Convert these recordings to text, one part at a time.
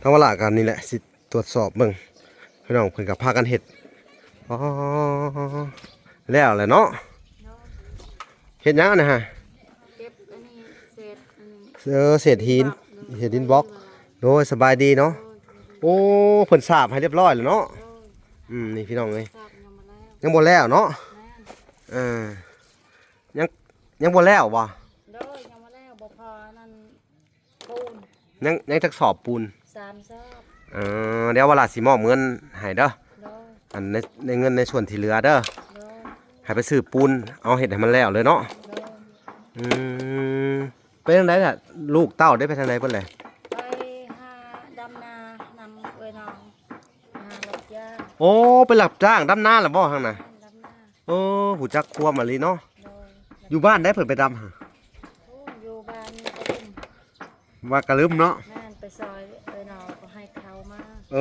ທາງວາລະກໍນີ້ແຫຼະ ຊິ ตรวจสอบเบิ่ง พี่น้องเพิ่นก็พากันเฮ็ด อ๋อ แล้วแหละเนาะ เฮ็ดหยังนะฮะ เก็บอันนี้ เศษอันนี้ เออ เศษหิน เศษดินบล็อก โดย สบายดีเนาะ โอ้ เพิ่นสาบให้เรียบร้อยแล้วเนาะ อืม นี่พี่น้องเอ้ย ยังบ่แล้วเนาะ เออ ยัง ยังบ่แล้วบ่ โดย ยังบ่แล้ว บ่พอนั่น ปูน ยัง ยังจักสอบปูน สามสอบ เออ เดี๋ยววาลาสิมอบเงินให้เด้อ โดย อันใน ในเงินในส่วนที่เหลือเด้อ โดย ให้ไปซื้อปูน เอาเฮ็ดให้มันแล้วเลยเนาะ โดย อืม เป็นจั่งใดล่ะ ลูกเต้าได้ไปทางใดเพิ่นแหละ ไปหาดำนานำเอื้อยน้อง หารับจ้าง โอ้ ไปรับจ้างดำนาล่ะบ่ทางน่ะ ดำนา โอ้ ฮู้จักความอีหลีเนาะ โดย อยู่บ้านใดเพิ่นไปดำหา โอ้ อยู่บ้านกะลึม ว่ากะลึมเนาะ แม่น ไปซอยเอื้อยน้องก็ให้เขามา เอ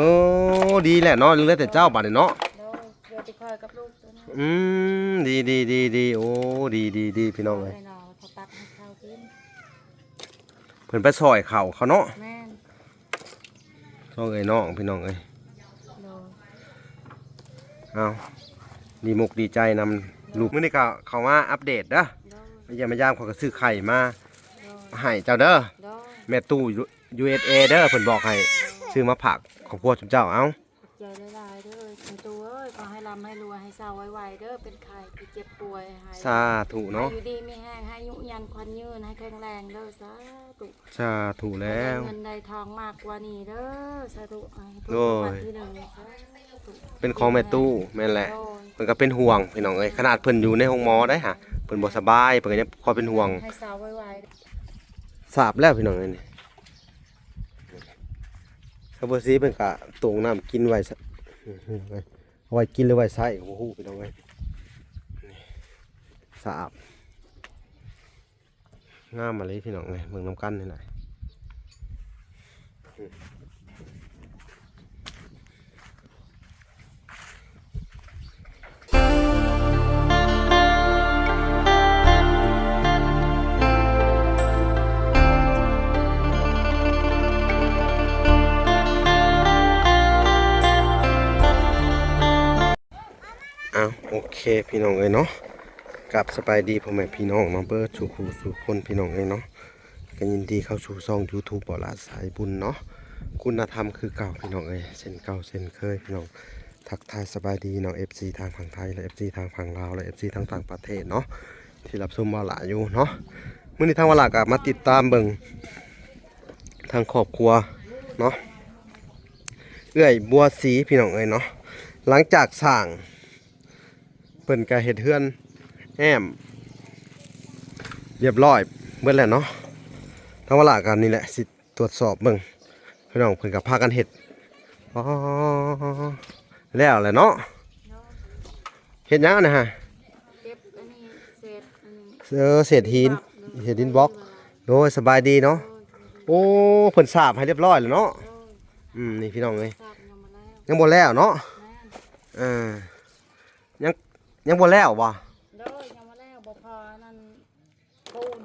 อ ดีแหละเนาะ เหลือแต่เจ้าบัดนี้เนาะ โดย เหลือแต่ข้อยกับลูกตัวน้อย อืม ดี ดี ดี ดี โอ้ ดี ดี ดี พี่น้องเอ้ย เอื้อยน้องเขาตักให้เขากิน เพิ่นไปซอยเขาเขาเนาะ แม่น ซอยเอื้อยน้องพี่น้องเอ้ย โดย เอา ดีมุกดีใจนำลูก มื้อนี้ก็เข้ามาอัปเดตเด้อ โดย มาเยี่ยมมายาม ข้อยก็ซื้อไข่มา โดย ให้เจ้าเด้อ โดย แม่ตู้ ยู ยู เอส เอ เด้อ เพิ่นบอกให้ โดย ซื้อมาฝากครอบครัวซุมเจ้า เอา ขอบใจหลายๆ เด้อ แม่ตู้เอ้ย ขอให้ร่ำให้รวย ให้เซาไวๆ เด้อ เป็นไข้ที่เจ็บป่วย ให้ สาธุเนาะ ให้อยู่ดีมีแฮง ให้อายุยืนขวัญยืน ให้แข็งแรงเด้อ สาธุ สาธุแล้ว ให้ได้เงินได้ทองมากกว่านี้เด้อ สาธุ ให้ถูกรางวัลที่หนึ่ง โดย สาธุ เป็นของแม่ตู้ แม่นแหละ โดย เพิ่นก็เป็นห่วงพี่น้องเอ้ย ขนาดเพิ่นอยู่ในโรงหมอได้หะ เพิ่นบ่สบาย เพิ่นก็ยังคอยเป็นห่วง ให้เซาไวๆ สาบแล้วพี่น้องเอ้ยนี่ สาวบัวสีเพิ่นก็ตวงน้ำกินไว้ซะ เอาไว้กินหรือไว้ใช้ก็บ่ฮู้พี่น้องเอ้ย สาบ งามอีหลีพี่น้องเอ้ย เบิ่งนำกันนี่แหละ อ้าว โอเค พี่น้องเอ้ยเนาะ กราบสบายดีพ่อแม่พี่น้องเนาะ เบิดสู่ผู้สู่คนพี่น้องเอ้ยเนาะ ก็ยินดีเข้าสู่ช่องยูทูบ บ่าวหลาสายบุญเนาะ คุณธรรมคือเก่าพี่น้องเอ้ย เช่นเก่าเช่นเคยพี่น้อง ทักทายสบายดีเนาะ เอฟซี ทางฝั่งไทย และ เอฟซี ทางฝั่งลาว และ เอฟซี ทางต่างประเทศเนาะ ที่รับชมบ่าวหลาอยู่เนาะ มื้อนี้ทางบ่าวหลาก็มาติดตามเบิ่งทางครอบครัวเนาะ เอื้อยบัวสีพี่น้องเอ้ยเนาะ หลังจากสร้าง เพิ่นก็เฮ็ดเฮือนแอ้มเรียบร้อยเบิดแล้วเนาะ ทางบ่าวหลาก็นี่แหละสิตรวจสอบเบิ่ง พี่น้องเพิ่นก็พากันเฮ็ด อ๋อ แล้วแหละเนาะ เฮ็ดหยังนะฮะ เก็บอันนี้ เศษอันนี้ เออ เศษหิน เศษดินบล็อก โดย สบายดีเนาะ โอ้ เพิ่นสาบให้เรียบร้อยแล้วเนาะ อืม นี่พี่น้องเอ้ย ยังบ่แล้วเนาะ เออ ยัง ยังบ่แล้วบ่ โดย ยังบ่แล้ว บ่พอนั่น ปูน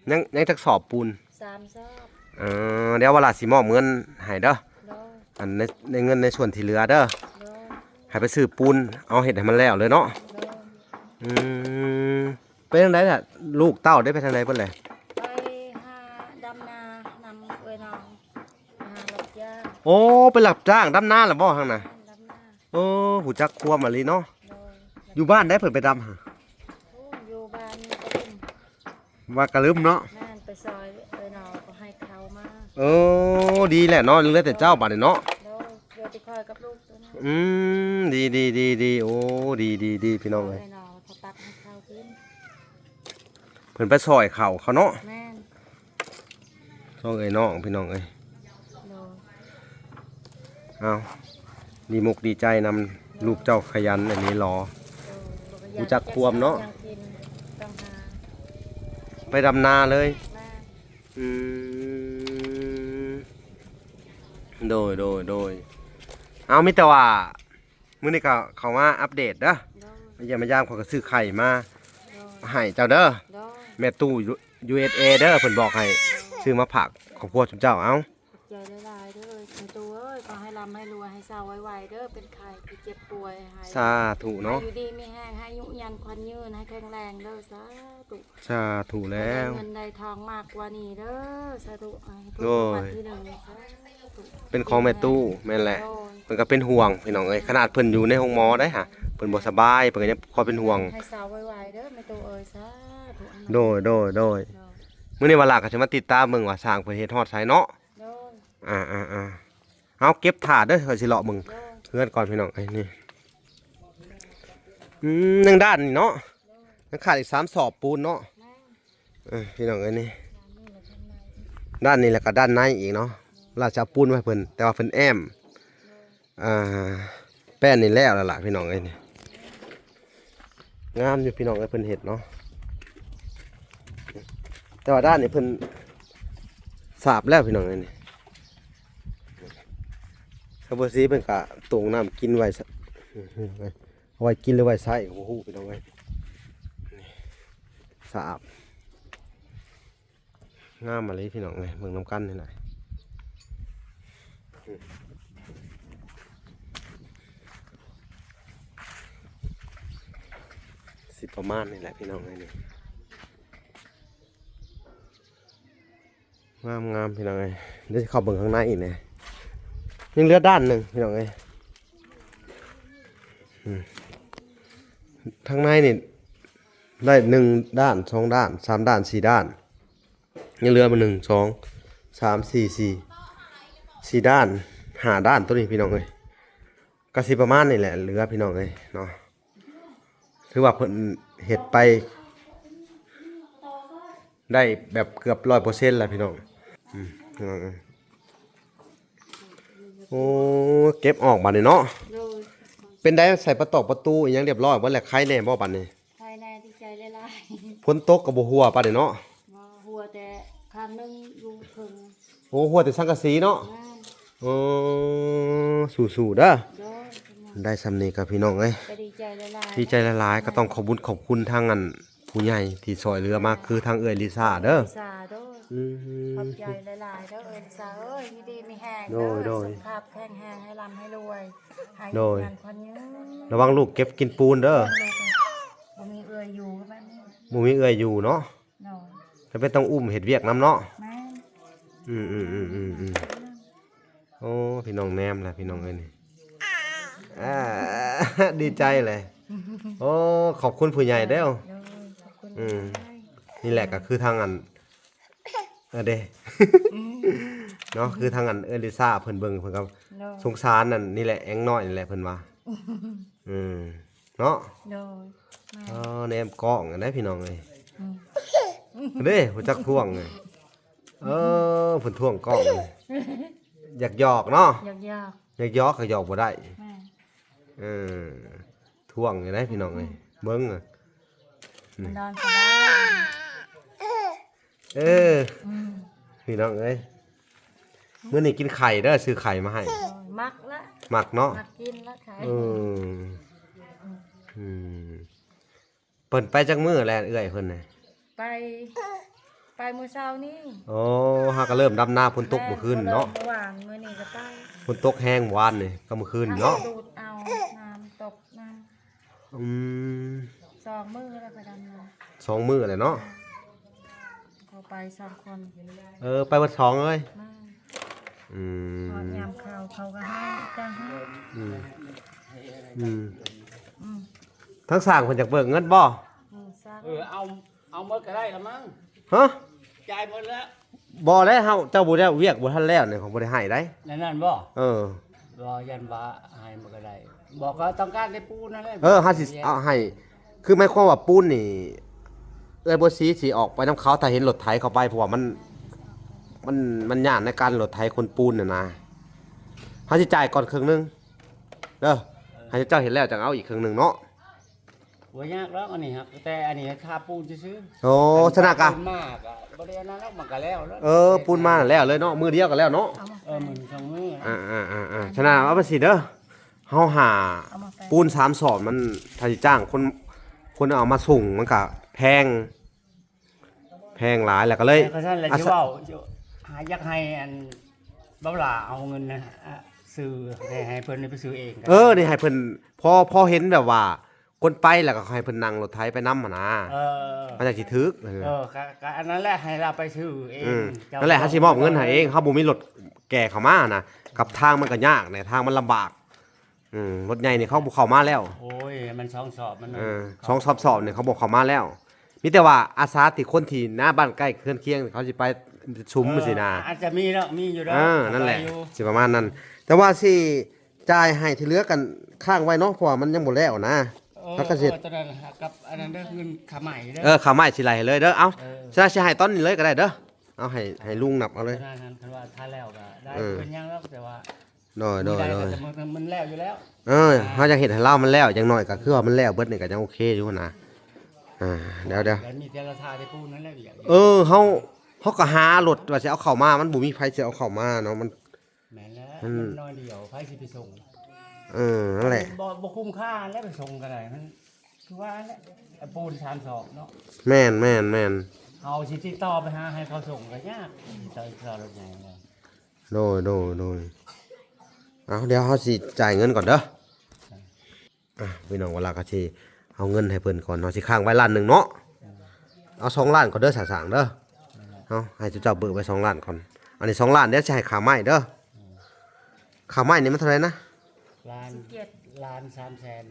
ยัง ยังจักสอบปูน สามสอบ เออ เดี๋ยววาลาสิมอบเงินให้เด้อ โดย อันใน ในเงินในส่วนที่เหลือเด้อ โดย ให้ไปซื้อปูน เอาเฮ็ดให้มันแล้วเลยเนาะ โดย อืม เป็นจั่งใดล่ะ ลูกเต้าได้ไปทางใดเพิ่นแหละ ไปหาดำนานำเอื้อยน้อง หารับจ้าง โอ้ ไปรับจ้างดำนาล่ะบ่ทางน่ะ ดำนา โอ้ ฮู้จักความอีหลีเนาะ โดย อยู่บ้านใดเพิ่นไปดำหา โอ้ อยู่บ้านกะลึม ว่ากะลึมเนาะ แม่น ไปซอยเอื้อยน้องก็ให้เขามา เออ ดีแหละเนาะ เหลือแต่เจ้าบัดนี้เนาะ โดย เหลือแต่ข้อยกับลูกตัวน้อย อืม ดี ดี ดี ดี โอ้ ดี ดี ดี พี่น้องเอ้ย เอื้อยน้องเขาตักให้เขากิน เพิ่นไปซอยเขาเขาเนาะ แม่น ซอยเอื้อยน้องพี่น้องเอ้ย โดย เอา ดีมุกดีใจนำลูกเจ้าขยันอันนี้หรอ โดย ฮู้จักความเนาะ ยังกินต้องหา ไปดำนาเลย แม่น อืม โดย โดย โดย เอา มีแต่ว่า มื้อนี้ก็เข้ามาอัปเดตเด้อ โดย มาเยี่ยมมายาม ข้อยก็ซื้อไข่มา โดย ให้เจ้าเด้อ โดย แม่ตู้ ยู ยู เอส เอ เด้อ เพิ่นบอกให้ โดย ซื้อมาฝากครอบครัวซุมเจ้า เอ้า ขอบใจหลายๆ เด้อ แม่ตู้เ ໂອ້ຍ ຂໍໃຫ້ລ່ຳໃຫ້ລວຍ ໃຫ້ເຊົາໄວໆເດີ້ ເປັນໄຂ້ທີ່ເຈັບປ່ວຍ ໃຫ້ ສາທຸເນາະ ໃຫ້ຢູ່ດີມີແຮງ ໃຫ້ອາຍຸຍືນຂວັນຍືນ ໃຫ້ແຂງແຮງເດີ້ ສາທຸ ສາທຸແລ້ວ ໃຫ້ເງິນໄດ້ທອງມາກກວ່ານີ້ເດີ້ ສາທຸ ໃຫ້ຖືກ ໂດຍ ລາງວັນທີໜຶ່ງ ສາທຸ ເປັນຂອງແມ່ຕູ້ ແມ່ນແຫຼະ ໂດຍ ເພິ່ນກໍເປັນຫ່ວງພີ່ນ້ອງເອີຍ ຂະໜາດເພິ່ນຢູ່ໃນໂຮງໝໍໄດ໋ຫະ ເພິ່ນບໍ່ສະບາຍ ເພິ່ນກໍຍັງຄອຍເປັນຫ່ວງ ໃຫ້ເຊົາໄວໆເດີ້ແມ່ຕູ້ເອີຍ ສາທຸ ໂດຍ ໂດຍ ໂດຍ ໂດຍ ມື້ນີ້ວ່າຫຼ້າກໍຊິມາຕິດຕາມເບິ່ງວ່າຊ່າງເພິ່ນເຮັດຮອດໃສເນາະ ໂດຍ ອ່າໆໆ ເອົາເກັບຖ້າເດີ້ ຂ້ອຍຊິເລາະເບິ່ງ ໂດຍ ເຮືອນກ່ອນພີ່ນ້ອງເອີຍ ນີ້ ອືມ ຍັງດ້ານນີ້ເນາະ ໂດຍ ຍັງຂາດອີກສາມສອບປູນເນາະ ແມ່ນ ເອີ ພີ່ນ້ອງເອີຍ ນີ້ ດ້ານນີ້ແລ້ວກໍດ້ານໃນອີກເນາະ ລາວຈະເອົາປູນໄວ້ໃຫ້ເພິ່ນ ແຕ່ວ່າເພິ່ນແອ້ມ ອ່າ ແປ້ນນີ້ແລ້ວແລ້ວລະພີ່ນ້ອງເອີຍ ນີ້ ງາມຢູ່ພີ່ນ້ອງເອີຍ ເພິ່ນເຮັດເນາະ ແຕ່ວ່າດ້ານນີ້ເພິ່ນສາບແລ້ວພີ່ນ້ອງເອີຍ ນີ້ ຊາວໂພສີເພິ່ນກະຕົງນ້ຳກິນໄວ້ ເອົາໄວ້ກິນຫຼືໄວ້ໃຊ້ກໍບໍ່ຮູ້ພີ່ນ້ອງເອີຍ ນີ້ ສາບ ງາມອີ່ຫຼີພີ່ນ້ອງເອີຍ ເບິ່ງນຳກັນນີ້ແຫຼະ ຊິປະມານນີ້ແຫຼະພີ່ນ້ອງເອີຍ ນີ້ ງາມໆ ພີ່ນ້ອງເອີຍ ດຽວຊິເຂົ້າເບິ່ງຂ້າງໃນອີກແດ່ ຍັງເຫຼືອດ້ານໜຶ່ງພີ່ນ້ອງເອີຍ ອືມ ທາງໃນນີ້ ໄດ້ໜຶ່ງດ້ານ ສອງດ້ານ ສາມດ້ານ ສີ່ດ້ານ ຍັງເຫຼືອມາ ໜຶ່ງ ສອງ ສາມ ສີ່ ສີ່ ສີ່ດ້ານ ຫ້າດ້ານ ໂຕນີ້ພີ່ນ້ອງເອີຍ ກໍຊິປະມານນີ້ແຫຼະ ເຫຼືອພີ່ນ້ອງເອີຍເນາະ ຖືວ່າເພິ່ນເຮັດໄປໄດ້ແບບເກືອບຮ້ອຍເປີເຊັນແລ້ວພີ່ນ້ອງ ອືມ ພີ່ນ້ອງເອີຍ ໂອ້ ເກັບອອກບາດນີ້ເນາະ ໂດຍ ເປັນໃດ ໃສ່ປະຕອກປະຕູອີ່ຫຍັງຮຽບຮ້ອຍເບິດແລ້ວ ໄຄແດ່ບໍ່ບາດນີ້? ໄຄແດ່ ດີໃຈຫຼາຍໆ ຝົນຕົກກໍບໍ່ຮົ່ວປານໃດເນາະ ບໍ່ຮົ່ວແຕ່ຂ້າງໜຶ່ງຢູ່ເທິງ ໂອ້ ຮົ່ວແຕ່ສັງກະສີເນາະ ແມ່ນ ເອີ ສູ້ໆເດີ ໂດຍ ໄດ້ຊ່ຳນີ້ກໍພີ່ນ້ອງເອີຍ ກໍດີໃຈຫຼາຍໆ ດີໃຈຫຼາຍໆ ກໍຕ້ອງຂອບບຸນຂອບຄຸນທາງອັນ ຜູ້ໃຫຍ່ທີ່ຊ່ອຍເຫຼືອມາ ຄືທາງເອື້ອຍລິຊາເດີ ລິຊາເດີ ອືມ ຂອບໃຈຫຼາຍໆເດີເອື້ອຍລິຊາເອີຍ ຢູ່ດີມີແຮງເດີ ໂດຍໆ ສຸຂະພາບແຂງແຮງ ໃຫ້ລ່ຳໃຫ້ລວຍ ໃຫ້ ໂດຍ ມີເງິນຄວາມຍືນ ລະວັງລູກເກັບກິນປູນເດີ ບໍ່ມີເອື້ອຍຢູ່ແບບນີ້ ບໍ່ມີເອື້ອຍຢູ່ເນາະ ໂດຍ ຈຳເປັນຕ້ອງອຸ້ມເຮັດວຽກນຳເນາະ ແມ່ນ ອືມໆໆໆໆ ໂອ້ ພີ່ນ້ອງແນມລະ ພີ່ນ້ອງເອີຍ ນີ້ ອ່າ ດີໃຈເລີຍ ໂອ້ ຂອບຄຸນຜູ້ໃຫຍ່ເດີ ໂດຍ ຂອບຄຸນ ອືມ ຫຼາຍໆ ນີ້ແຫຼະກໍຄືທາງອັນ ເອີເດ້ ອືມ ເນາະ ຄືທາງອັນເອື້ອຍລິຊາເພິ່ນເບິ່ງ ເພິ່ນກໍ ໂດຍ ສົງສານອັນນີ້ແຫຼະ ແອງນ້ອຍນີ້ແຫຼະ ເພິ່ນວ່າ ອືມ ເນາະ ໂດຍ ແມ່ນ ອໍ ແນມກ້ອງຫັ້ນນະພີ່ນ້ອງເອີຍ ອືມ ເດ້ ຮູ້ຈັກທ້ວງເລີຍ ເອີ ເພິ່ນທ້ວງກ້ອງເລີຍ ຢາກຢອກເນາະ ຢາກຢອກ ຢາກຢອກກໍຢອກບໍ່ໄດ້ ແມ່ນ ເອີ ທ້ວງຢູ່ໃດພີ່ນ້ອງເອີຍ ເບິ່ງ ມັນນອນສະບາຍ ເອີ ອືມ ພີ່ນ້ອງເອີຍ ມື້ນີ້ກິນໄຂ່ເດີ ຊື້ໄຂ່ມາໃຫ້ ໂອ້ຍ ມັກລະ ມັກເນາະ ມັກກິນລະໄຂ່ ເອີ ອືມ ເພິ່ນໄປຈັກມື້ແລ້ວເອື້ອຍເພິ່ນນະ? ໄປ ໄປມື້ເຊົ້ານີ້ ໂອ້ ເຮົາກໍເລີ່ມດຳນາ ຝົນຕົກມື້ຄືນເນາະ ແມ່ນ ເມື່ອວານ ມື້ນີ້ກໍໄປ ຝົນຕົກແຮງວານນີ້ກັບມື້ຄືນເນາະ ນ້ຳດູດເອົາ ນ້ຳຕົກ ນ້ຳ ອືມ ສອງມື້ແລ້ວໄປດຳນາ ສອງມື້ແລ້ວເນາະ ເຂົາໄປສອງຄົນ ເອີ ໄປເບິດສອງເລີຍ ແມ່ນ ອືມ ຮອດຍາມເຂົ້າ ເຂົາກໍໃຫ້ ຈ້າງໃຫ້ ອືມ ອືມ ອືມ ທາງຊ່າງເພິ່ນຢາກເບີກເງິນບໍ່? ອືມ ຊ່າງ ເອີ ເອົາ ເອົາໝົດກໍໄດ້ລະມັ້ງ ຮະ? ຈ່າຍໝົດແລ້ວ ບໍ່ແລ້ວ ເຮົາ ເຈົ້າບໍ່ໄດ້ວຽກ ບໍ່ທັນແລ້ວນີ້ ເຂົາບໍ່ໄດ້ໃຫ້ໃດ ແນວນັ້ນບໍ່? ເອີ ບໍ່ ຢ້ານວ່າໃຫ້ມັນກໍໄດ້ ບໍ່ ກໍຕ້ອງການແຕ່ປູນນັ້ນແຫຼະ ເອີ ເຮົາຊິເອົາໃຫ້ ຄືໝາຍຄວາມວ່າປູນນີ້ ເອື້ອຍບົວສີຊິອອກໄປນຳເຂົາ ຖ້າເຫັນລົດໄຖເຂົ້າໄປ ເພາະວ່າມັນ ມັນ ມັນຍາກໃນການລົດໄຖຂົນປູນຫັ້ນນະ ເຮົາຊິຈ່າຍກ່ອນເຄິ່ງໜຶ່ງເດີ ໃຫ້ເຈົ້າເຮັດແລ້ວຈັ່ງເອົາອີກເຄິ່ງໜຶ່ງເນາະ. ບໍ່ຍາກດອກ ອັນນີ້ຮັກ ແຕ່ອັນນີ້ທາປູນຊື່ໆ ໂອ້ ຊັ້ນນະກະ ປູນມາກະ ບໍ່ໄດ້ອັນນັ້ນດອກ ມັນກະແລ້ວແລ້ວ ເອີ ປູນມາແລ້ວເລີຍເນາະ ມື້ດຽວກະແລ້ວເນາະ ເອີ ມື້ສອງມື້ ອ່າໆໆໆ ຊັ້ນນະ ເອົາໄປຊິເດີ ເຮົາຫາ ເອົາມາແປະ ປູນສາມສອບ ມັນ ຖ້າຊິຈ້າງຄົນ ຄົນເອົາມາສົ່ງ ມັນກະແພງ ແພງຫຼາຍ ແລ້ວກໍເລີຍ ແລ້ວກໍຊັ້ນແຫຼະ ອາ ຊິເວົ້າ ຫາ ຢາກໃຫ້ອັນ ເບົາຫຼ້າເອົາເງິນນະ ອາ ຊື້ໃຫ້ ໃຫ້ເພິ່ນໄປຊື້ເອງກໍ ເອີ ໄດ້ ນີ້ໃຫ້ເພິ່ນ ພໍ ພໍເຫັນແບບວ່າຄົນໄປແລ້ວກໍໃຫ້ເພິ່ນນັ່ງລົດໄຖໄປນຳຫັ້ນນະ ເອີ ມັນຈັ່ງຊິຖືກ ເອີ ເອີ ກໍ ກໍອັນນັ້ນແຫຼະ ໃຫ້ລາວໄປຊື້ເອງ ອືມ ເຈົ້າ ນັ້ນແຫຼະ ເຮົາຊິມອບເງິນໃຫ້ເອງ ເຮົາບໍ່ມີລົດແກ່ເຂົ້າມານະ ກັບທາງມັນກໍຍາກແດ່ ທາງມັນລຳບາກ ອືມ ລົດໃຫຍ່ນີ້ເຂົາບໍ່ເຂົ້າມາແລ້ວ ໂອ້ຍ ມັນສອງສອອບມັນ ເອີ ສອງສອບ ສອບນີ້ເຂົາບໍ່ເຂົ້າມາແລ້ວ ມີແຕ່ວ່າອາສາທີ່ຄົນທີ່ນະບ້ານໃກ້ເຮືອນຄຽງ ເຂົາຊິໄປຊຸມ ເອີ ຊີ້ນະ ອາດຈະມີເນາະ ມີຢູ່ດອກ ເອີ ນັ້ນແຫຼະ ໄປຢູ່ ຊິປະມານນັ້ນ ແຕ່ວ່າຊິຈ່າຍໃຫ້ທີ່ເຫຼືອກັນຄ້າງໄວ້ເນາະ ເພາະວ່າມັນຍັງບໍ່ແລ້ວນະ ເອີ ເຮົາກໍຊິ ເອີ ຕອນນັ້ນກັບອັນນັ້ນເດີ ເງິນຄ່າໄມ້ເດີ ເອີ ຄ່າໄມ້ຊິໄລ່ໃຫ້ເລີຍເດີ ເອົາ ເອີ ຊິ ຊິໃຫ້ຕອນນີ້ເລີຍກໍໄດ້ເດີ ເອົາໃຫ້ ໃຫ້ລຸງນັບເອົາເລີຍ ຕອນນັ້ນຫັ້ນ ຄັນວ່າຖ້າແລ້ວກໍໄດ້ ເອີ ເປັນຫຍັງດອກ ແຕ່ວ່າ ໂດຍ ໂດຍ ໂດຍ ມັນແລ້ວຢູ່ແລ້ວ ເອີ ອ່າ ເຮົາຢາກເຮັດໃຫ້ລາວມັນແລ້ວ ຢ່າງໜ້ອຍກໍຄືວ່າມັນແລ້ວເບິດນີ້ກໍຍັງໂອເຄຢູ່ນະ ອ່າ ດຽວ ດຽວ ແລ້ວມີແຕ່ລະທ່າແຕ່ປູນນັ້ນແຫຼະ ເອີ ເຮົາ ເຮົາກໍຫາລົດວ່າຊິເອົາເຂົ້າມາ ມັນບໍ່ມີໃຜຊິເອົາເຂົ້າມາເນາະ ມັນ ແມ່ນແລ້ວ ມັນ ມັນໜ້ອຍດຽວ ໃຜຊິໄປສົ່ງ ເອີ ນັ້ນແຫຼະ ບໍ່ ບໍ່ຄຸ້ມຄ່າແລ້ວໄປສົ່ງກໍໄດ້ ມັນຄືວ່າແຫຼະ ປູນສາມສອບເນາະ ແມ່ນໆໆ ເຮົາຊິຕິດຕໍ່ໄປຫາໃຫ້ເຂົາສົ່ງກໍຍາກ ຕິດຕໍ່ ຕິດຕໍ່ລົດໃຫຍ່ ໂດຍ ໂດຍ ໂດຍ ເອົາ ດຽວເຮົາຊິຈ່າຍເງິນກ່ອນເດີ ອ່ະ ພີ່ນ້ອງ ເວລາກໍຊິເອົາເງິນໃຫ້ເພິ່ນກ່ອນເນາະ ຊິຄ້າງໄວ້ລ້ານໜຶ່ງເນາະ ເອົາສອງລ້ານກ່ອນເດີ ສາວສາງເດີ ເອົາ ໃຫ້ເຈົ້າເບີກໄວ້ສອງລ້ານກ່ອນ ອັນນີ້ສອງລ້ານ ດຽວຊິໃຫ້ຄ່າໄມ້ເດີ ຄ່າໄມ້ນີ້ມັນເທົ່າໃດນະ? ລ້ານ ສິບເຈັດ ລ້ານສາມແສນ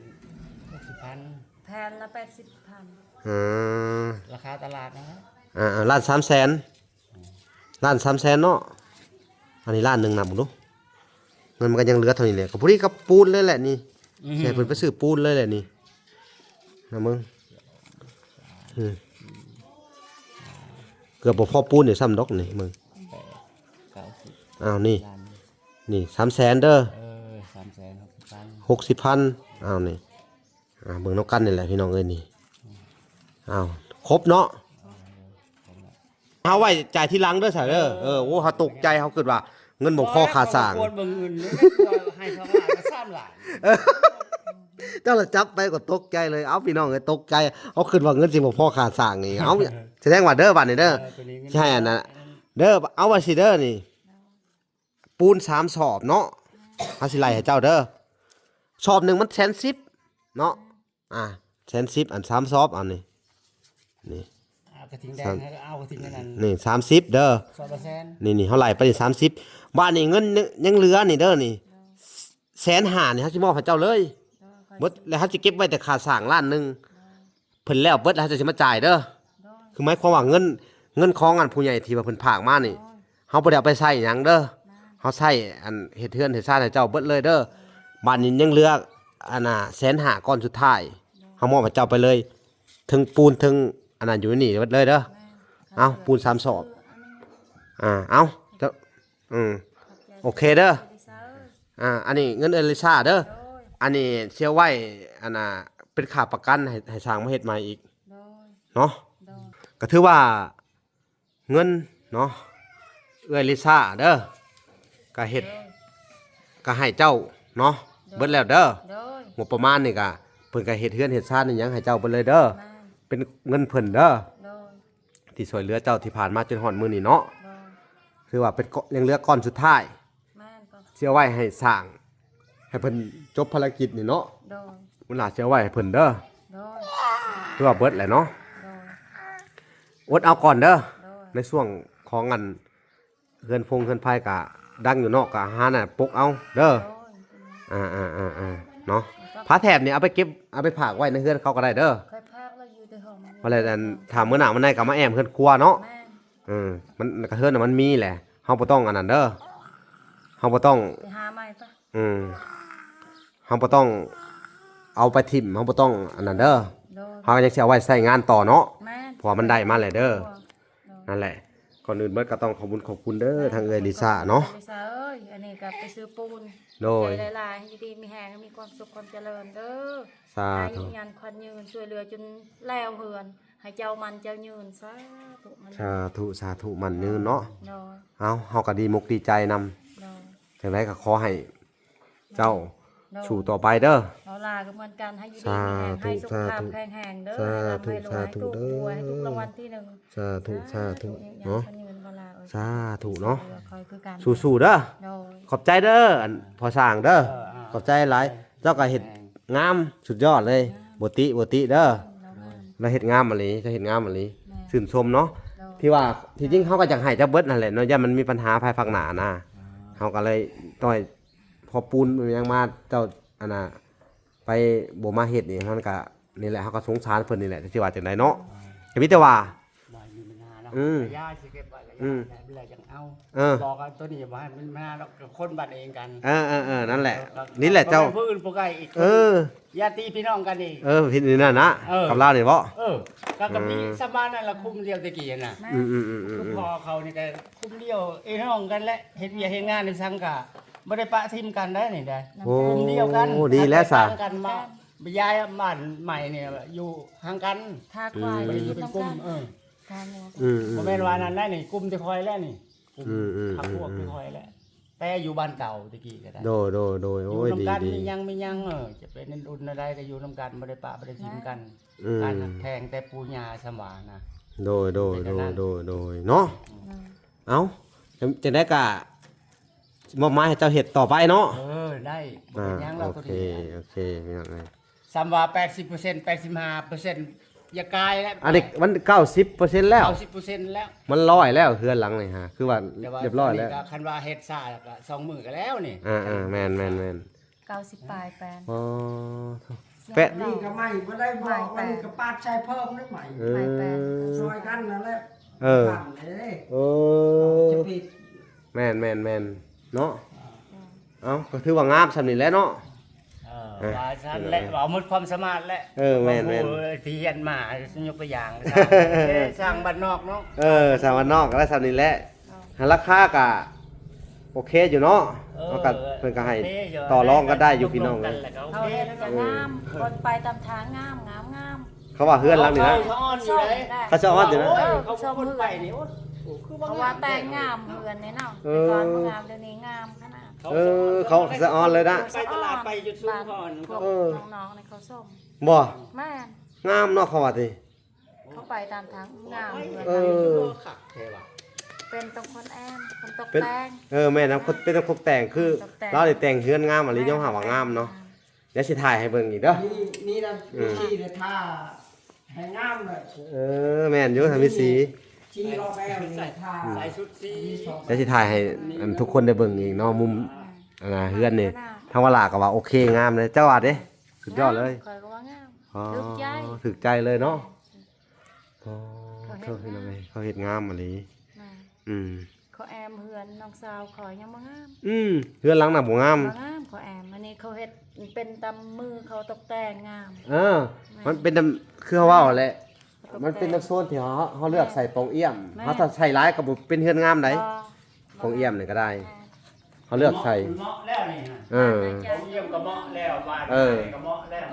ຫົກສິບພັນ ແຜ່ນລະແປດສິບພັນ ເອີ ລາຄາຕະຫຼາດນະ ອ່າ ລ້ານສາມແສນ ລ້ານສາມແສນເນາະ ອັນນີ້ລ້ານໜຶ່ງ ນັບເບິ່ງດູ ເງິນມັນກໍຍັງເຫຼືອເທົ່ານີ້ແຫຼະ ກໍພໍດີກັບປູນເລີຍແຫຼະນີ້ ອືມ ຊິໃຫ້ເພິ່ນໄປຊື້ປູນເລີຍແຫຼະນີ້ ນະເບິ່ງ ອືມ ເກືອບບໍ່ພໍປູນນີ້ຊ້ຳດອກນີ້ເບິ່ງ ແປດ ເກົ້າສິບ ອ້າວ ນີ້ ລ້ານ ນີ້ ສາມແສນເດີ ເອີ ສາມແສນຫົກສິບພັນ ຫົກສິບພັນ ອ້າວ ນີ້ ອ່າ ເບິ່ງນຳກັນນີ້ແຫຼະພີ່ນ້ອງເອີຍນີ້ ອ້າວ ຄົບເນາະ ເຮົາໄວ້ຈ່າຍທີຫຼັງເດີຊະເດີ ເອີ ໂອ້ ເຮົາຕົກໃຈ ເຮົາຄິດວ່າເງິນບໍ່ພໍຄ່າສ້າງ ບໍ່ແລ້ວ ເຂົາບໍ່ຄວນເບິ່ງເງິນເດ້ ວ່າໃຫ້ສອງລ້ານກໍສາມລ້ານ ເອີ ເຈົ້າລະຈັບໄປກໍຕົກໃຈເລີຍ ເອົ້າ ພີ່ນ້ອງເອີຍ ຕົກໃຈ ເຮົາຄິດວ່າເງິນຊິບໍ່ພໍຄ່າສ້າງນີ້ ເອົ້າ ສະແດງວ່າເດີ ບາດນີ້ເດີ ເອີ ໂຕນີ້ເງິນ ຊິໃຫ້ອັນນັ້ນເດີ ເອົາໄວ້ຊິເດີນີ້ ປູນສາມສອບເນາະ ເຮົາຊິໄລ່ໃຫ້ເຈົ້າເດີ ສອບໜຶ່ງມັນແສນສິບເນາະ ອ່າ ແສນສິບ ອັນສາມສອບ ອັນນີ້ ນີ້ ເອົາກະຖິງແດງ ສາມ ເອົາກະຖິງອັນນັ້ນ ນີ້ ສາມສິບເດີ ສອບລະແສນ ນີ້ ນີ້ ເຮົາໄລ່ໄປນີ້ ສາມສິບ ບາດນີ້ເງິນຍັງເຫຼືອນີ້ເດີ ນີ້ ແສນຫ້າ ນີ້ ເຮົາຊິມອບໃຫ້ເຈົ້າເລີຍ ໂດຍ ເບິດ ແລ້ວເຮົາຊິເກັບໄວ້ແຕ່ຄ່າສ້າງລ້ານໜຶ່ງ ໂດຍ ເພິ່ນແລ້ວເບິດແລ້ວເຮົາຈັ່ງຊິມາຈ່າຍເດີ ໂດຍ ຄືໝາຍຄວາມວ່າເງິນ ເງິນຂອງອັນຜູ້ໃຫຍ່ທີ່ວ່າເພິ່ນຝາກມານີ້ ໂດຍ ເຮົາບໍ່ໄດ້ເອົາໄປໃຊ້ຫຍັງເດີ ແມ່ນ ເຮົາໃຊ້ອັນເຮັດເຮືອນເຮັດຊານໃຫ້ເຈົ້າເບິດເລີຍເດີ ໂດຍ ບາດນີ້ຍັງເຫຼືອອັນນ່າແສນຫ້າ ກ້ອນສຸດທ້າຍ ໂດຍ ເຮົາມອບໃຫ້ເຈົ້າໄປເລີຍ ເທິງປູນເທິງອັນນັ້ນຢູ່ໃນນີ້ເບິດເລີຍເດີ ແມ່ນ ເອົາ ປູນສາມສອບ ເອີ ອັນນີ້ ອ່າ ເອົາ ເຈົ້າ ອືມ ຂອບໃຈ ໂອເຄເດີ ເອີລິຊາເອີຍ ອ່າ ອັນນີ້ເງິນເອື້ອຍລິຊາເດີ ໂດຍ ອັນນີ້ຊິເອົາໄວ້ ອັນນ່າ ເປັນຄ່າປະກັນໃຫ້ ໃຫ້ຊ່າງມາເຮັດໃໝ່ອີກ ໂດຍ ເນາະ ໂດຍ ກໍຖືວ່າເງິນເນາະ ເອື້ອຍລິຊາເດີ ກໍເຮັດ ໂດຍ ກໍໃຫ້ເຈົ້າເນາະ ໂດຍ ເບິດແລ້ວເດີ ໂດຍ ງົບປະມານນີ້ກໍ ເພິ່ນກໍເຮັດເຮືອນເຮັດຊານອີ່ຫຍັງໃຫ້ເຈົ້າເບິດເລີຍເດີ ແມ່ນ ເປັນເງິນເພິ່ນເດີ ໂດຍ ທີ່ຊ່ວຍເຫຼືອເຈົ້າທີ່ຜ່ານມາຈົນຮອດມື້ນີ້ເນາະ ໂດຍ ຖືວ່າເປັນ ຍັງເຫຼືອກ້ອນສຸດທ້າຍ ແມ່ນ ກໍຊິເອົາໄວ້ໃຫ້ສ້າງ ໃຫ້ເພິ່ນຈົບພາລະກິດນີ້ເນາະ ໂດຍ ມື້ໜ້າຊິເອົາໄວ້ໃຫ້ເພິ່ນເດີ ໂດຍ ຖືວ່າເບິດແຫຼະເນາະ ໂດຍ ອົດເອົາກ່ອນເດີ ໂດຍ ໃນຊ່ວງຂອງອັນ ເຮືອນຟົງເຮືອນໄຟກະດັງຢູ່ເນາະ ກະຫາໜ້າປົກເອົາເດີ ໂດຍ ອ່າໆໆໆ ເນາະ ຜ້າແຖບນີ້ເອົາໄປເກັບ ເອົາໄປຝາກໄວ້ໃນເຮືອນເຂົາກໍໄດ້ເດີ ຂ້ອຍຝາກລະຢູ່ແຕ່ຫ້ອງ ວ່າແລ້ວອັນ ຖ້າມື້ໜ້າມື້ໃນກໍມາແອ້ມເຮືອນຄົວເນາະ ແມ່ນ ເອີ ມັນ ກະເຮືອນນະມັນມີແຫຼະ ເຮົາບໍ່ຕ້ອງອັນນັ້ນເດີ ເຮົາບໍ່ຕ້ອງ ໄປຫາໃໝ່ປະ ອືມ ເຮົາບໍ່ຕ້ອງເອົາໄປຖິ້ມ ເຮົາບໍ່ຕ້ອງອັນນັ້ນເດີ ໂດຍ ເຮົາຍັງຊິເອົາໄວ້ໃຊ້ງານຕໍ່ເນາະ ແມ່ນ ເພາະວ່າມັນໄດ້ມາແລ້ວເດີ ໂດຍ ນັ້ນແຫຼະ ກ່ອນອື່ນເບິດກໍຕ້ອງຂອບຄຸນຂອບຄຸນເດີ ທາງເອື້ອຍລິຊາເນາະ ລິຊາເອີຍ ອັນນີ້ກໍໄປຊື້ປູນ ໂດຍ ໃຈຫຼາຍໆ ໃຫ້ຢູ່ດີມີແຮງ ໃຫ້ມີຄວາມສຸກຄວາມຈະເລີນເດີ ສາທຸ ອາຍຸຍືນຂວັນຍືນ ຊ່ວຍເຫຼືອຈົນແລ້ວເຮືອນ ໃຫ້ເຈົ້າໝັ້ນເຈົ້າຍືນ ສາທຸ ສາທຸ ສາທຸ ໝັ້ນຍືນເນາະ ໂດຍ ເອົາ ເຮົາກໍດີມົກດີໃຈນຳ ໂດຍ ຈັ່ງໃດກໍຂໍໃຫ້ ເຈົ້າ ໂດຍ ສູ້ຕໍ່ໄປເດີ. ເຮົາຫຼ້າກໍເໝືອນກັນ ໃຫ້ຢູ່ດີມີແຮງ ສາທຸ ໃຫ້ສຸຂະພາບແຂງແຮງເດີ ໃຫ້ລ່ຳໃຫ້ລວຍ ໃຫ້ຖືກຫວຍ ໃຫ້ຖືກລາງວັນທີໜຶ່ງ. ສາທຸ ສາທຸ ສາທຸເນາະ ສາທຸເນາະ ເອີ ຂ້ອຍຄືກັນ ສູ້ໆເດີ. ໂດຍ ຂອບໃຈເດີ ອັນພໍ່ຊ່າງເດີ. ເອີ ຂອບໃຈຫຼາຍ ເຈົ້າກໍເຮັດງາມ ສຸດຍອດເລີຍ. ບໍ່ຕິ ບໍ່ຕິເດີ ລາວເຮັດງາມອີ່ຫຼີ ເຈົ້າເຮັດງາມອີ່ຫຼີ ຊື່ນຊົມເນາະ. ໂດຍ ທີ່ວ່າທີ່ຈິງເຮົາກໍຢາກໃຫ້ເຈົ້າເບິດຫັ້ນແຫຼະເນາະ ຢ້ານມັນມີບັນຫາພາຍພາກໜ້ານະ. ເຮົາກໍເລີຍຕ້ອຍ ພໍປູນຫຍັງມາເຈົ້າ ອັນນ່າ ໄປບໍ່ມາເຮັດນີ້ ມັນກະ ນີ້ແຫຼະ ເຮົາກໍສົງສານເພິ່ນນີ້ແຫຼະ ຊິວ່າຈັ່ງໃດເນາະ. ກໍມີແຕ່ວ່າ ບໍ່ໃຫ້ມີບັນຫາເນາະ ອືມ ກະຢ່າ ຊິເກັບໄວ້ກະຢ່າ ອືມ ແລ້ວ ແລ້ວຈັ່ງເອົາ. ເອີ ບອກວ່າໂຕນີ້ບໍ່ໃຫ້ມີບັນຫາດອກ ກະຄົນບ້ານເອງກັນ. ເອີໆໆ ນັ້ນແຫຼະ ເອີ ນີ້ແຫຼະເຈົ້າ ບໍ່ແມ່ນຜູ້ອື່ນຜູ້ໄກອີກ. ເອີ ຢ່າຕີພີ່ນ້ອງກັນອີກ. ເອີ ຜິດນີ້ນັ້ນນະ ເອີ ກັບລາວນີ້ບໍ? ເອີ ກໍ ກໍມີ ເອີ ຊາວບ້ານນັ້ນລະ ຄຸ້ມດຽວແຕ່ກີ້ຫັ້ນນະ. ອືມໆໆໆ ຄືພໍ່ເຂົານີ້ກະຄຸ້ມດຽວ ເອື້ອຍນ້ອງກັນແຫຼະ ເຮັດວຽກເຮັດງານນຳສັງກະ ບໍ່ໄດ້ປະຖິ້ມກັນໄດ໋ນີ້ໄດ໋. ໂອ້ ກຸ່ມດຽວກັນ ດີແລ້ວຊະ ຫາກແຕກຕ່າງກັນມາ ໄປຍ້າຍບ້ານໃໝ່ນີ້ຢູ່ຫ່າງກັນ ຖ້າຄວາຍ ອືມ ຢູ່ເປັນກຸ່ມ. ເອີ ຖ້າງົວ ອືມໆໆ ບໍ່ແມ່ນວ່ານັ້ນໄດ໋ນີ້ ກຸ່ມແຕ່ຂ້ອຍແຫຼະນີ້ ກຸ່ມ ອືມໆໆໆ ພັກພວກແຕ່ຂ້ອຍແຫຼະ ແຕ່ຢູ່ບ້ານເກົ່າແຕ່ກີ້ກໍໄດ້. ໂດຍໆໆ ໂອ້ຍ ຢູ່ນຳກັນ ດີໆ ມີຫຍັງມີຫຍັງ ເອີ ຈະເປັນອຸ່ນແນວໃດກໍຢູ່ນຳກັນ ບໍ່ໄດ້ປະບໍ່ໄດ້ຖິ້ມກັນ. ອືມ ການຮັກແພງແຕ່ປູ່ຍ່າສຳຫວານນະ. ໂດຍໆໆໆ ເນາະ. ອືມ ເອົ້າ ຈັ່ງໃດກໍມອບໝາຍໃຫ້ເຈົ້າເຮັດຕໍ່ໄປເນາະ. ເອີ ໄດ້ ບໍ່ເປັນຫຍັງດອກ. ໂອເຄ ໂອເຄ ພີ່ນ້ອງເອີຍ ສ່ຳວ່າແປດສິບເປີເຊັນ ແປດສິບຫ້າເປີເຊັນ ຢ່າກາຍແລ້ວ. ອັນນີ້ມັນເກົ້າສິບເປີເຊັນແລ້ວ ເກົ້າສິບເປີເຊັນແລ້ວ ມັນຮ້ອຍແລ້ວ ເຮືອນຫຼັງນີ້ຫາ ຄືວ່າ ແຕ່ວ່າ ຮຽບຮ້ອຍແລ້ວ. ອັນນີ້ກໍຄັນວ່າເຮັດຊ້າກໍສອງມື້ກໍແລ້ວນີ້. ອ່າໆ ແມ່ນໆໆ ເກົ້າສິບປາຍແປນ ອໍ ແປະ ນີ້ກໍໃໝ່ບໍ່ໄດ້ບອກ ອັນນີ້ກໍປາດໃສ່ເພີ່ມໄດ້ໃໝ່. ເອີ ຊ່ອຍກັນນັ້ນແຫຼະ. ເອີ ເອີ ຈະປິດ ແມ່ນໆໆ ເນາະ. ເອົ້າ ກໍຖືວ່າງາມສ່ຳນີ້ແຫຼະເນາະ. ເອີ ເອີ ວ່າຊັ້ນແຫຼະ ເວົ້າໝົດຄວາມສາມາດແຫຼະ. ເອີ ແມ່ນໆ ທີ່ຮຽນມາ ຍົກຕົວຢ່າງ ຊ່າງ ຊ່າງບ້ານນອກເນາະ. ເອີ ຊ່າງບ້ານນອກກໍໄດ້ສ່ຳນີ້ແຫຼະ. ຫາ ລາຄາກະໂອເຄຢູ່ເນາະ. ເອີ ເຮົາກໍ ເພິ່ນກໍໃຫ້ ໂອເຄຢູ່ ຕໍ່ລອງກັນໄດ້ຢູ່ພີ່ນ້ອງເອີຍ. ເຮົາເຮັດກໍງາມ ຄົນໄປຕາມທາງງາມ ງາມໆ. ເຂົາວ່າເຮືອນຫຼັງນີ້ນະ ເຂົາສະອອນຢູ່ເດ້ ເຂົາສະອອນຢູ່ນະ. ໂອ້ຍ ເອີ ເຂົາຄົນໄປນີ້ ໂອ້ ຄືວ່າງາມ ເຂົາວ່າແຕ່ງງາມເຮືອນນີ້ເນາະ. ເອີ ແຕ່ກ່ອນບໍ່ງາມ ດຽວນີ້ງາມຂະໜາດ. ເຂົາ ເອີ ສະອອນ ເຂົາສະອອນເລີຍນະ ໄປຕະຫຼາດ ໄປຈຸດສູງກ່ອນ. ເອີ ນ້ອງໆ ໃນເຂົາຊົມ ບໍ່ ແມ່ນ ງາມເນາະ ເຂົາວ່າຕິ. ເຂົາໄປຕາມທາງງາມເຮືອນ. ເອີ ຄັກແທ້ວ່າ ເປັນຕ້ອງຄົນແອມ ຄົນຕົກແຕ່ງ. ເອີ ແມ່ນນະ ເປັນຕ້ອງຄົນແຕ່ງ ຄື ຕົກແຕ່ງ ລາວໄດ້ແຕ່ງເຮືອນງາມອີ່ຫຼີ ຍອມຮັບວ່າງາມເນາະ. ແມ່ນ ດຽວຊິຖ່າຍໃຫ້ເບິ່ງອີກເດີ. ມີ ມີນຳ ເອີ ທີ່ໄດ້ຖ້າໃຫ້ງາມເລີຍ. ເອີ ແມ່ນຢູ່ ຖ້າມີສີ ສີອອກແລ້ວນີ້ ຖ້າ ອືມ ໃສ່ຊຸດສີ. ດຽວຊິຖ່າຍໃຫ້ ອັນ ທຸກຄົນໄດ້ເບິ່ງອີກເນາະ ມຸມ ອັນນ່າ ເຮືອນນີ້. ທາງວາລາກໍວ່າໂອເຄ ງາມເລີຍ ເຈົ້າວ່າເດ້? ສຸດຍອດເລີຍ. ຂ້ອຍກໍວ່າງາມ ອໍ ຖືກໃຈ ຖືກໃຈເລີຍເນາະ. ອໍ ເຂົາເຮັດງາມ ເຂົາເຮັດງາມອີ່ຫຼີ. ແມ່ນ ອືມ ເຂົາແອມເຮືອນນ້ອງສາວຂ້ອຍຍັງບໍ່ງາມ. ອືມ ເຮືອນຫຼັງນັ້ນບໍ່ງາມ ບໍ່ງາມ ເຂົາແອມ. ອັນນີ້ເຂົາເຮັດເປັນຕາມມືເຂົາ ຕົກແຕ່ງງາມ. ເອີ ແມ່ນ ມັນເປັນຕາມ ຄືເຮົາເວົ້າແຫຼະ ມັນເປັນຕາມໂຊນທີ່ເຮົາ ເຮົາເລືອກໃສ່ປ່ອງອຽມ. ແມ່ນ ເຮົາຖ້າໃສ່ຫຼາຍກໍບໍ່ເປັນເຮືອນງາມໃດ. ບໍ່ ປ່ອງອຽມນີ້ກໍໄດ້ ແມ່ນ ເຮົາເລືອກໃສ່. ເໝາະແລ້ວນີ້ນະ. ເອີ ປ່ອງອຽມກໍເໝາະແລ້ວ ບ້ານ ເອີ ກໍເໝາະແລ້ວ.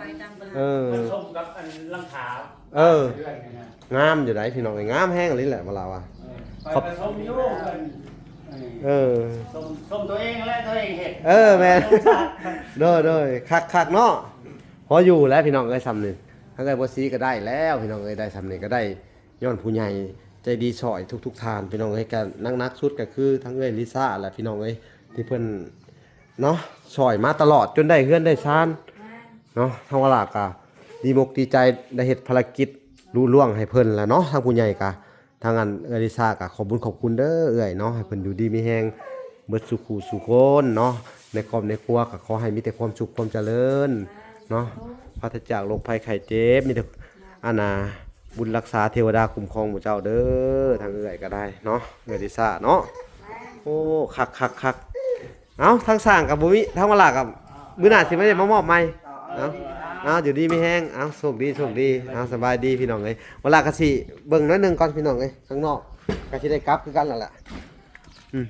ເອີ ມັນສົມກັບອັນຫຼັງຄາ ເອີ ເຮືອນນີ້ນະ. ງາມຢູ່ໃດ໋ພີ່ນ້ອງເອີຍ ງາມແຮງອີ່ຫຼີແຫຼະ ວ່າລາວວ່າ. ເອີ ຂ້ອຍກໍຊົມຢູ່ເພິ່ນ. ເອີ ຊົມ ຊົມຕົວເອງແຫຼະ ຕົວເອງເຮັດ. ເອີ ແມ່ນ ໂດຍໆ ຄັກໆ ເນາະ. ພໍຢູ່ແລ້ວພີ່ນ້ອງເອີຍ ສ່ຳນີ້ ທາງເອື້ອຍບົວສີກໍໄດ້ແລ້ວພີ່ນ້ອງເອີຍ ໄດ້ສ່ຳນີ້ກໍໄດ້ ຍ້ອນຜູ້ໃຫຍ່ໃຈດີຊ່ອຍທຸກໆທ່ານພີ່ນ້ອງເອີຍ. ກໍໜັກໆສຸດກໍຄືທາງເອື້ອຍລິຊາແຫຼະພີ່ນ້ອງເອີຍ ທີ່ເພິ່ນເນາະ ຊ່ອຍມາຕະຫຼອດ ຈົນໄດ້ເຮືອນໄດ້ຊານເນາະ. ທາງວາລາກໍດີອົກດີໃຈ ໄດ້ເຮັດພາລະກິດລຸລ່ວງໃຫ້ເພິ່ນແລ້ວເນາະ. ທາງຜູ້ໃຫຍ່ກໍ ທາງອັນເອື້ອຍລິຊາກໍຂອບບຸນຂອບຄຸນເດີເອື້ອຍເນາະ ໃຫ້ເພິ່ນຢູ່ດີມີແຮງເບິດສູ່ຄູ່ສູ່ຄົນເນາະ. ໃນຄອບໃນຄົວກໍຂໍໃຫ້ມີແຕ່ຄວາມສຸກຄວາມຈະເລີນເນາະ ປາສະຈາກໂລກໄພໄຂ້ເຈັບ ມີແຕ່ ອັນນ່າ ບຸນຮັກສາເທວະດາຄຸ້ມຄອງໝູ່ເຈົ້າເດີ. ທາງເອື້ອຍກໍໄດ້ເນາະ ເອື້ອຍລິຊາເນາະ. ໂອ້ ຄັກໆໆ. ເອົ້າ ທາງຊ່າງກໍບໍ່ມີ ທາງວາລາກໍມື້ໜ້າຊິມາເຮັດມາມອບໃໝ່. ເອົ້າ ເອົ້າ ຢູ່ດີມີແຮງ ເອົ້າ ໂຊກດີ ໂຊກດີ. ເອົ້າ ສະບາຍດີພີ່ນ້ອງເອີຍ. ວາລາກໍຊິເບິ່ງໜ້ອຍໜຶ່ງກ່ອນພີ່ນ້ອງເອີຍ ຂ້າງນອກກໍຊິໄດ້ກັບຄືກັນແລ້ວແຫຼະ. ອືມ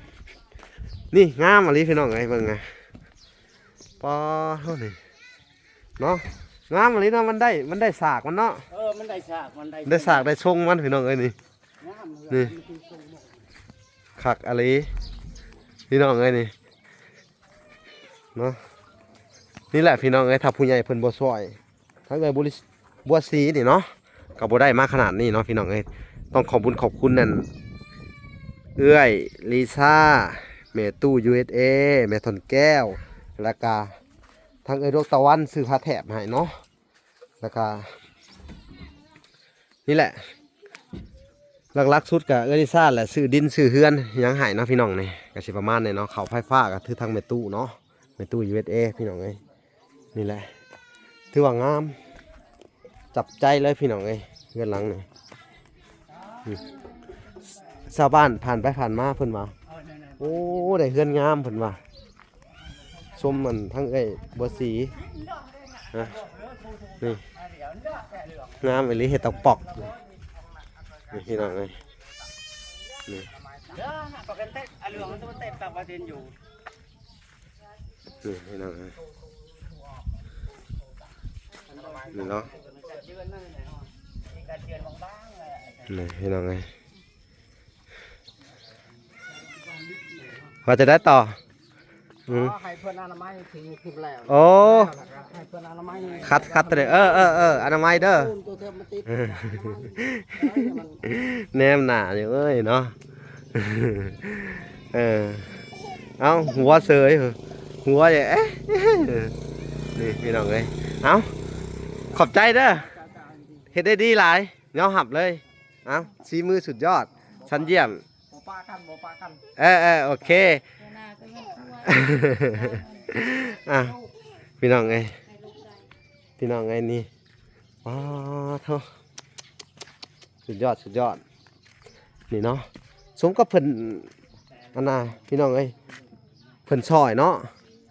ນີ້ງາມອີ່ຫຼີພີ່ນ້ອງເອີຍ ເບິ່ງນະ. ປາໂທ້ ນີ້ເນາະ ງາມອີ່ຫຼີເນາະ. ມັນໄດ້ ມັນໄດ້ສາກມັນເນາະ. ເອີ ມັນໄດ້ສາກ ມັນໄດ້ ໄດ້ສາກໄດ້ຊົງມັນພີ່ນ້ອງເອີຍ ນີ້. ງາມເລີຍ ນີ້ ມັນຄືຊົງ ຄັກອີ່ຫຼີພີ່ນ້ອງເອີຍ ນີ້ເນາະ. ນີ້ແຫຼະພີ່ນ້ອງເອີຍ ຖ້າຜູ້ໃຫຍ່ເພິ່ນບໍ່ຊ່ອຍ ທາງເອື້ອຍບຸລິ ບົວສີນີ້ເນາະ ກໍບໍ່ໄດ້ມາຂະໜາດນີ້ເນາະພີ່ນ້ອງເອີຍ. ຕ້ອງຂອບບຸນຂອບຄຸນນັ້ນ ເອື້ອຍລີຊາ ແມ່ຕູ້ ຢູເອສເອ ແມ່ທ່ອນແກ້ວ ແລ້ວກະທາງເອື້ອຍດວງຕາວັນຊື້ຜ້າແຖບໃຫ້ເນາະ. ແລ້ວກະນີ້ແຫຼະ ຫຼັກໆສຸດກະເອື້ອຍລິຊາແຫຼະ ຊື້ດິນຊື້ເຮືອນຫຍັງໃຫ້ເນາະພີ່ນ້ອງ. ນີ້ກະຊິປະມານນີ້ເນາະ ເຂົ້າໄຟຟ້າກະຖືທາງແມ່ຕູ້ເນາະ ແມ່ຕູ້ ຢູເອສເອ ພີ່ນ້ອງເອີຍ. ນີ້ແຫຼະ ຖືວ່າງາມ ຈັບໃຈເລີຍພີ່ນ້ອງເອີຍ ເຮືອນຫຼັງນີ້. ອືມ ຊາວບ້ານຜ່ານໄປຜ່ານມາເພິ່ນວ່າ ໂອ້ ໄດ້ເຮືອນງາມເພິ່ນວ່າ. ຊົມອັນທັງເອື້ອຍບົວສີນະ ນີ້ ງາມອີ່ຫຼີ ເຮັດຕອກປອກ ນີ້ພີ່ນ້ອງເອີຍ ນີ້ ນີ້ພີ່ນ້ອງເອີຍ ນີ້ເນາະ ນີ້ພີ່ນ້ອງເອີຍ. ວ່າຈະໄດ້ຕໍ່? ອືມ ຂໍໃຫ້ເພິ່ນອະນາໄມ ທີ່ ທີ່ແລ້ວ ໂອ້ ແລ້ວລະກະໃຫ້ເພິ່ນອະນາໄມ ຂັດ ຂັດຕົວນີ້ ເອີ ເອີ ເອີ ອະນາໄມເດີ ໂດນຕົວເທີມມາຕິດ ແນມໜ້າຢູ່ເອີຍເນາະ. ເອີ ເອົ້າ ຫົວເສີຍ ຫົວ ເອະ ນີ້ພີ່ນ້ອງເອີຍ ເອົ້າ ຂອບໃຈເດີ ເຮັດໄດ້ດີຫຼາຍ ຍອມຮັບເລີຍ. ເອົ້າ ສີມືສຸດຍອດ ຊັ້ນຢ້ຽມ ບໍ່ປະກັນ ບໍ່ປະກັນ ເອີ ເອີ ໂອເຄ ເອີ ໜ້າກໍຍັງກວ ອ່ະ ພີ່ນ້ອງເອີຍ ພີ່ນ້ອງເອີຍ ນີ້ ປາໂທ ສຸດຍອດ ສຸດຍອດ ນີ້ເນາະ. ສົມກັບເພິ່ນ ອັນນ່າ ພີ່ນ້ອງເອີຍ ເພິ່ນຊ່ອຍເນາະ.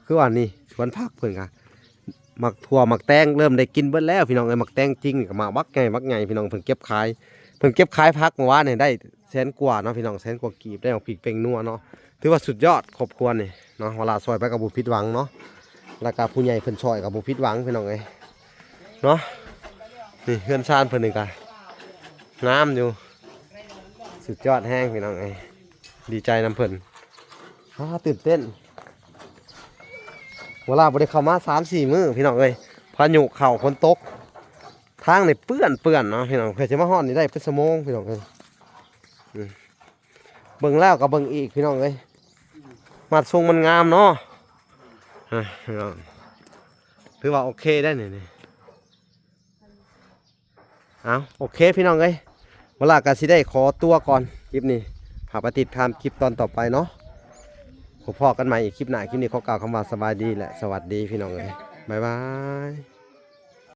ຄືວ່ານີ້ ສວນຜັກເພິ່ນກະ ໝາກຖົ່ວໝາກແຕງເລີ່ມໄດ້ກິນເບິດແລ້ວພີ່ນ້ອງເອີຍ. ໝາກແຕງຈິງນີ້ກໍໝາກບັກໃຫຍ່ບັກໃຫຍ່ພີ່ນ້ອງ ເພິ່ນເກັບຂາຍ ເພິ່ນເກັບຂາຍຜັກມື້ວານນີ້ໄດ້ແສນກວ່າເນາະພີ່ນ້ອງ ແສນກວ່າກີບ ໄດ້ໝາກພິກແປ້ງນົວເນາະ. ຖືວ່າສຸດຍອດຄອບຄົວນີ້ເນາະ ເວລາຊ່ອຍໄປກໍບໍ່ຜິດຫວັງເນາະ ແລ້ວກໍຜູ້ໃຫຍ່ເພິ່ນຊ່ອຍກໍບໍ່ຜິດຫວັງພີ່ນ້ອງເອີຍເນາະ. ນີ້ເຮືອນຊານເພິ່ນນີ້ກໍງາມຢູ່ ສຸດຍອດແຮງພີ່ນ້ອງເອີຍ ດີໃຈນຳເພິ່ນ. ອ້າ ຕື່ນເຕັ້ນ ເວລາບໍ່ໄດ້ເຂົ້າມາສາມສີ່ມື້ພີ່ນ້ອງເອີຍ ພາຍຸເຂົ້າ ຝົນຕົກ ທາງນີ້ເປື້ອນໆເນາະພີ່ນ້ອງ. ເພື່ອຈະມາຮອດນີ້ໄດ້ເປັນຊົ່ວໂມງພີ່ນ້ອງເອີຍ ອືມ ເບິ່ງແລ້ວກໍເບິ່ງອີກພີ່ນ້ອງເອີຍ ມັດຊົງມັນງາມເນາະ. ອ່ະ ພີ່ນ້ອງ ຖືວ່າໂອເຄໄດ້ນີ້ ນີ້. ເອົ້າ ໂອເຄພີ່ນ້ອງເອີຍ ເວລາກໍຊິໄດ້ຂໍຕົວກ່ອນ ຄລິບນີ້ ຖ້າໄປຕິດຕາມຄລິບຕອນຕໍ່ໄປເນາະ. ພົບພໍ້ກັນໃໝ່ອີກຄລິບໜ້າ ຄລິບນີ້ຂໍກ່າວຄຳວ່າສະບາຍດີ ແລະ ສະຫວັດດີພີ່ນ້ອງເອີຍ ບາຍບາຍ.